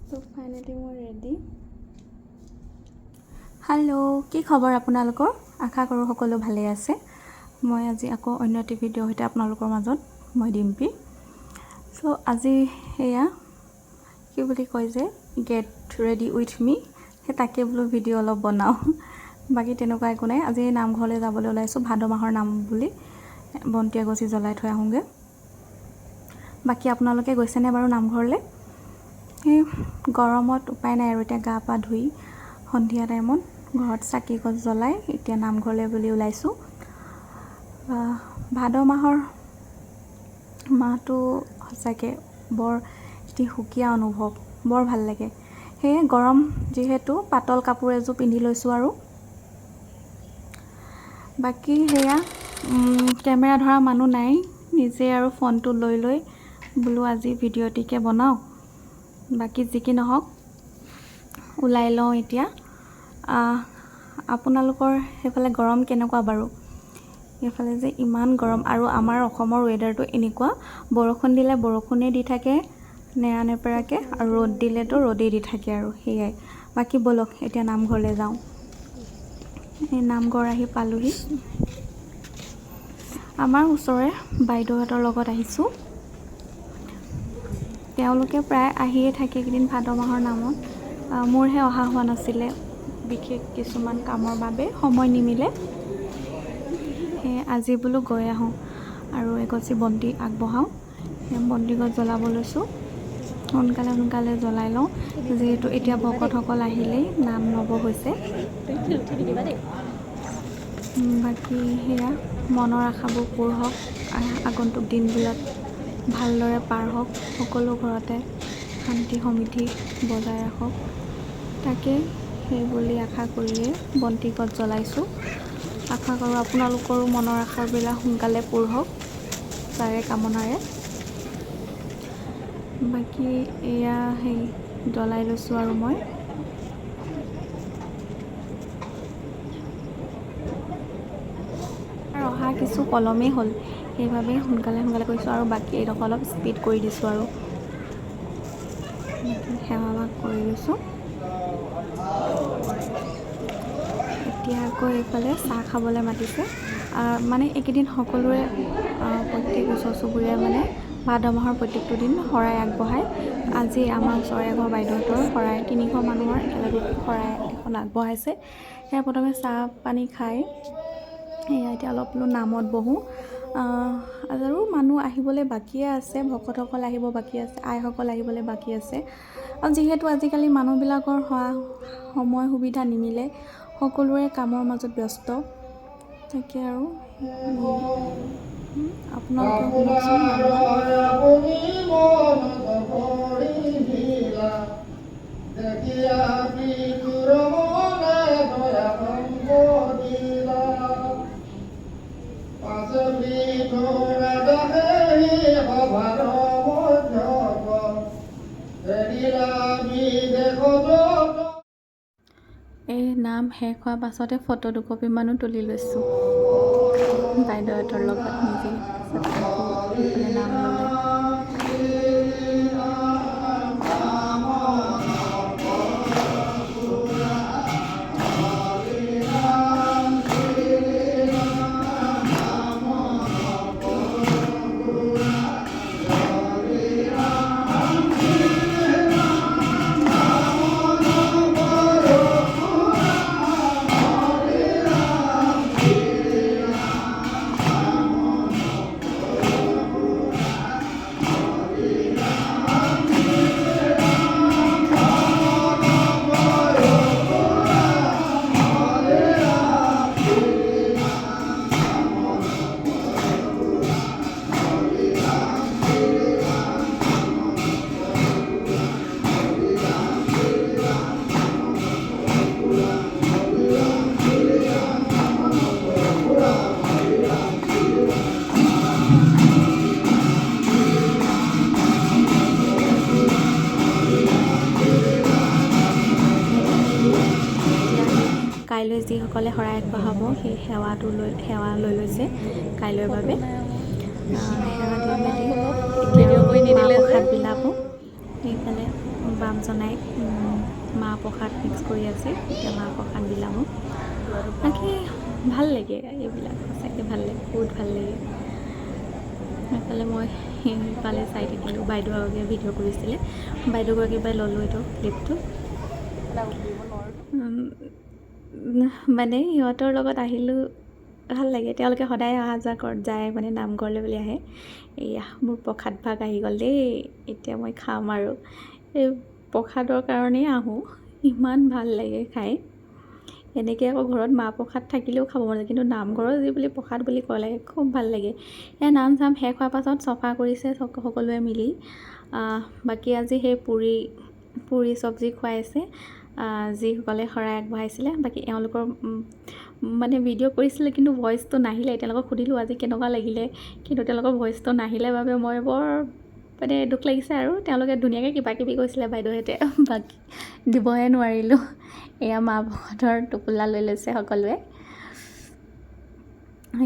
চ' finally মই ready. Hello', কি খবৰ আপোনালোকৰ? আশা কৰোঁ সকলো ভালেই আছে। মই আজি আকৌ অন্য এটি ভিডিঅ'ৰ সৈতে আপোনালোকৰ মাজত, মই ডিম্পী। চ' আজি এয়া কি বুলি কয় যে গেট ৰেডি উইথ মি, সেই তাকে বোলো ভিডিঅ' অলপ বনাওঁ। বাকী তেনেকুৱা একো নাই। আজি নামঘৰলৈ যাবলৈ ওলাইছোঁ, ভাদ মাহৰ নাম বুলি বন্তি এগছি জ্বলাই থৈ আহোঁগৈ। বাকী আপোনালোকে গৈছেনে বাৰু নামঘৰলৈ? সেই গৰমত উপায় নাই আৰু, এতিয়া গা পা ধুই সন্ধিয়া টাইমত ঘৰত চাকি গছ জ্বলাই এতিয়া নামঘৰলৈ বুলি ওলাইছোঁ। ভাদ মাহৰ মাহটো সঁচাকৈ বৰ এটি সুকীয়া অনুভৱ, বৰ ভাল লাগে। সেয়ে গৰম যিহেতু পাতল কাপোৰ এযোৰ পিন্ধি লৈছোঁ আৰু বাকী সেয়া কেমেৰা ধৰা মানুহ নাই, নিজে আৰু ফোনটো লৈ লৈ বোলো আজি ভিডিঅ'টিকে বনাওঁ। বাকী যি কি নহওক, ওলাই লওঁ এতিয়া। আপোনালোকৰ সেইফালে গৰম কেনেকুৱা বাৰু? এইফালে যে ইমান গৰম আৰু আমাৰ অসমৰ ৱেডাৰটো এনেকুৱা, বৰষুণ দিলে বৰষুণেই দি থাকে নেৰা নেপেৰাকৈ আৰু ৰ'দ দিলেতো ৰ'দেই দি থাকে আৰু সেয়াই। বাকী ব'লক, এতিয়া নামঘৰলৈ যাওঁ। এই নামঘৰ আহি পালোহি। আমাৰ ওচৰৰে বাইদেউহঁতৰ লগত আহিছোঁ। তেওঁলোকে প্ৰায় আহিয়ে থাকে এইকেইদিন ভাদ মাহৰ নামত। মোৰহে অহা হোৱা নাছিলে, বিশেষ কিছুমান কামৰ বাবে সময় নিমিলে। সেয়ে আজি বোলো গৈ আহোঁ আৰু এগছি বন্তি আগবঢ়াওঁ। সেই বন্তি গছ জ্বলাব লৈছোঁ। সোনকালে সোনকালে জ্বলাই লওঁ, যিহেতু এতিয়া ভকতসকল আহিলেই নাম ল'ব হৈছে। বাকী সেয়া মনৰ আশাবোৰ পূৰ হওক, আগন্তুক দিনবিলাক ভালদৰে পাৰ হওক, সকলো ঘৰতে শান্তি সমৃদ্ধি বজাই ৰাখক, তাকে সেই বুলি আশা কৰিয়ে বন্তি গছ জ্বলাইছোঁ। আশা কৰোঁ আপোনালোকৰো মনৰ আশাবিলাক সোনকালে পূৰ হওক, তাৰে কামনাৰে। বাকী এয়া সেই জ্বলাই লৈছোঁ আৰু মই। অহা কিছু পলমেই হ'ল, সেইবাবে সোনকালে সোনকালে কৰিছোঁ আৰু বাকী এইডোখৰ অলপ স্পীড কৰি দিছোঁ আৰু সেৱা ভাগ কৰি লৈছোঁ। এতিয়া আকৌ এইফালে চাহ খাবলৈ মাতিছে। মানে এইকেইদিন সকলোৰে প্ৰত্যেক ওচৰ চুবুৰীয়াই মানে ভাদ মাহৰ প্ৰত্যেকটো দিন শৰাই আগবঢ়ায়। আজি আমাৰ ওচৰৰে এঘৰ বাইদেউহঁতৰ শৰাই, 300 মানুহৰ একেলগে শৰাই এখন আগবঢ়াইছে। সেয়া প্ৰথমে চাহ পানী খাই এয়া এতিয়া অলপ বোলো নামত বহোঁ। আৰু মানুহ আহিবলৈ বাকীয়ে আছে, ভকতসকল আহিব বাকী আছে, আইসকল আহিবলৈ বাকী আছে। আৰু যিহেতু আজিকালি মানুহবিলাকৰ হোৱা সময় সুবিধা নিমিলে, সকলোৰে কামৰ মাজত ব্যস্ত তাকে আৰু আপোনালোকে শুনকচোন নামভাগ। দেখিয়া পৃথুৰ মনে দয়া সম্পদিলা, পাছে পৃথু ৰাজা সেই সভাৰ মধ্যত এৰিলা বিদেশ যত। এই নাম শেষ হোৱাৰ পাছতে ফটো দুকপিমানো তুলি লৈছোঁ বাইদেউহঁতৰ লগত নিজে। তাৰপিছত আকৌ এইফালে নাম ল'লে। এতিয়া কাইলৈ যিসকলে শৰাই আগবঢ়াব, সেই সেৱাটো লৈ সেৱা লৈ লৈছে কাইলৈৰ বাবে। সেৱা দি মেলি এতিয়া মাহ প্ৰসাদ বিলাব। সেইফালে বামজনাই মাহ প্ৰসাদ মিক্স কৰি আছে। এতিয়া মাহ প্ৰসাদ বিলাব। বাকী ভাল লাগে এইবিলাক, সঁচাকৈ ভাল লাগে, বহুত ভাল লাগে। সেইফালে মই সেইফালে চাই থাকিলোঁ, বাইদেউগৰাকীয়ে ভিডিঅ' কৰিছিলে, বাইদেউগৰাকীৰ পৰাই ল'লোঁ এইটো ক্লিপটো। মানে সিহঁতৰ লগত আহিলোঁ, ভাল লাগে। তেওঁলোকে সদায় অহা যোৱা যায়, মানে নামঘৰলৈ বুলি আহে। এয়া মোৰ প্ৰসাদ ভাগ আহি গ'ল দেই, এতিয়া মই খাম আৰু। এই প্ৰসাদৰ কাৰণেই আহোঁ, ইমান ভাল লাগে খাই। এনেকৈ আকৌ ঘৰত মাহ প্ৰসাদ থাকিলেও খাব মন যায়, কিন্তু নামঘৰৰ যি বুলি প্ৰসাদ বুলি ক'লে খুব ভাল লাগে। এয়া নাম চাম শেষ হোৱাৰ পাছত চফা কৰিছে সকলোৱে মিলি। বাকী আজি সেই পুৰি পুৰি চব্জি খুৱাইছে যিসকলে শৰাই আগবঢ়াইছিলে। বাকী এওঁলোকৰ মানে ভিডিঅ' কৰিছিলে, কিন্তু ভইচটো নাহিলে। তেওঁলোকক সুধিলোঁ আজি কেনেকুৱা লাগিলে, কিন্তু তেওঁলোকৰ ভইচটো নাহিলে বাবে মই বৰ মানে দুখ লাগিছে। আৰু তেওঁলোকে ধুনীয়াকৈ কিবা কিবি কৈছিলে বাইদেউহঁতে, বাকী দিবহে নোৱাৰিলোঁ। এয়া মাহ প্ৰসাদৰ টোপোলা লৈ লৈছে সকলোৱে।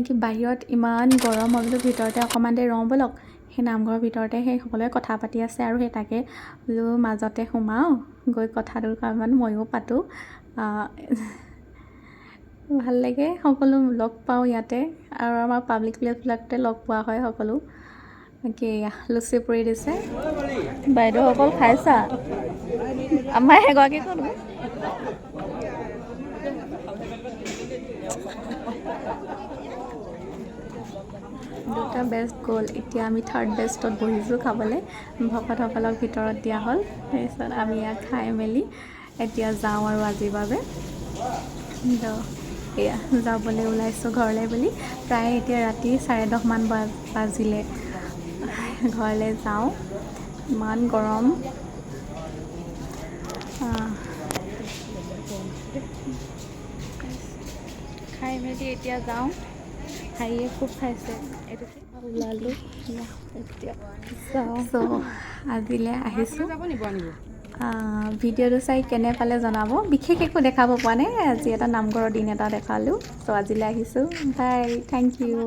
কি বাহিৰত ইমান গৰম, মই বোলো ভিতৰতে অকণমান দেৰি ৰওঁ ব'লক। সেই নামঘৰৰ ভিতৰতে সেই সকলোৱে কথা পাতি আছে আৰু সেই তাকে বোলো মাজতে সোমাওঁ গৈ কথা দুষাৰমান ময়ো পাতোঁ। ভাল লাগে, সকলো লগ পাওঁ ইয়াতে আৰু আমাৰ পাব্লিক প্লেচবিলাকতে লগ পোৱা হয় সকলো। বাকী এয়া লুচি পুৰি দিছে। বাইদেউসকল খাইছা? আমাৰ এগৰাকী ক'ত গ'ল? দুটা বেষ্ট গ'ল, এতিয়া আমি থাৰ্ড বেষ্টত বহিছোঁ খাবলৈ। ভকতসকলক ভিতৰত দিয়া হ'ল, তাৰপিছত আমি ইয়াত খাই মেলি এতিয়া যাওঁ আৰু আজিৰ বাবে। তো এয়া যাবলৈ ওলাইছোঁ ঘৰলৈ বুলি। প্ৰায় এতিয়া ৰাতি 10:30মান বাজিলে। ঘৰলৈ যাওঁ, ইমান গৰম। খাই মেলি এতিয়া যাওঁ। হাঁহিয়ে খুব খাইছে। এইটো কি? ওলালোঁ এতিয়া যাওঁ। চ' আজিলৈ আহিছোঁ। ভিডিঅ'টো চাই কেনে পালে জনাব। বিশেষ একো দেখাব পৰা নাই আজি, এটা নামঘৰৰ দিন এটা দেখালোঁ। চ' আজিলৈ আহিছোঁ, বাই, thank U.